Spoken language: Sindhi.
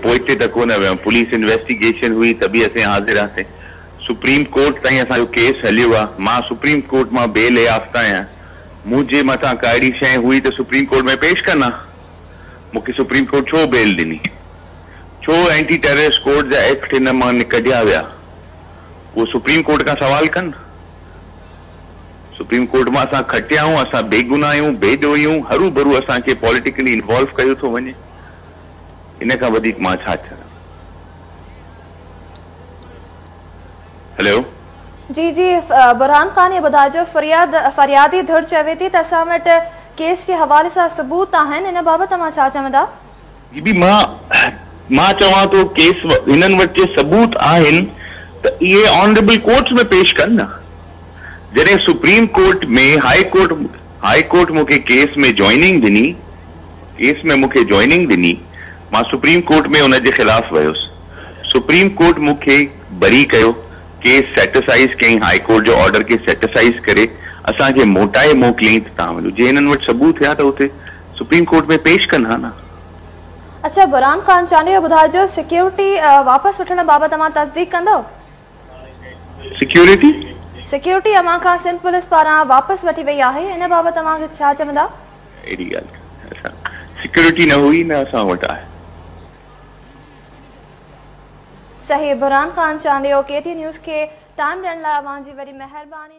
پوئتي ته ڪونه ويم، پوليس انويسٽيگيشن هئي ته به اسين حاضر هئاسين، سپريم ڪورٽ تائين اسان جو ڪيس هليو آ، مان سپريم ڪورٽ مان بيل يافته آهيان، منهنجي مٿان ڪا اهڙي شيء هئي ته سپريم ڪورٽ ۾ پيش ڪن ها، مون کي سپريم ڪورٽ ڇو بيل ڏني؟ ڇو اينٽي ٽيررسٽ ڪورٽ جا ايڪٽ هن مان ڪڍيا ويا؟ اهو سپريم ڪورٽ کان سوال ڪن. سپريم ڪورٽ مان اسان کٽيا آهيون، اسان بيگناهه آهيون، بي ڏوهي آهيون، هروڀرو اسان کي پوليٽيڪلي انوالو ڪيو ٿو وڃي، ان کان وڌيڪ مان ڇا چوان. هلو. جي جي برهان خان اهو ٻڌائجو فرياد فريادي ڌر چوي ٿي ته اسان وٽ ڪيس جي حوالي سان ثبوت آهن ان بابت اوهان ڇا چوندا؟ بي بي مان مان چوان ٿو ڪيس هنن وٽ جي ثبوت آهن ته اهي آنريبل ڪورٽس ۾ پيش ڪن نه جڏهن supreme court ۾ high court high court مون کي ڪيس ۾ جوائننگ ڏني ڪيس ۾ مون کي جوائننگ ڏني مان سپريم ڪورٽ ۾ ان جي خلاف ويس سپريم ڪورٽ مون کي بري ڪيو ڪيس سيٽسائيز ڪيائين هائي ڪورٽ جو آرڊر کي سيٽسائيز ڪري اسان کي موٽائي موڪليائين ته توهان وڃو جي هنن وٽ ثبوت هيا ته اتي سپريم ڪورٽ ۾ پيش ڪن ها نه. اڇا برهان خان چانڊيو ٻڌائجو سيڪيورٽي واپس وٺڻ بابت اوهان تصديق ڪندؤ؟ سيڪيورٽي؟ سيڪيورٽي اوهان کان سنڌ پوليس پاران واپس وٺي وئي آهي ان بابت اوهان ڇا چوندا؟ اهڙي ڳالهه ڪانهي اسان سيڪيورٽي نه هئي نه اسان وٽ آهي. صحيح Burhan Khan Chandio K T news کي ٽائيم ڏيڻ لاء اوهان جي وڏي مهرباني.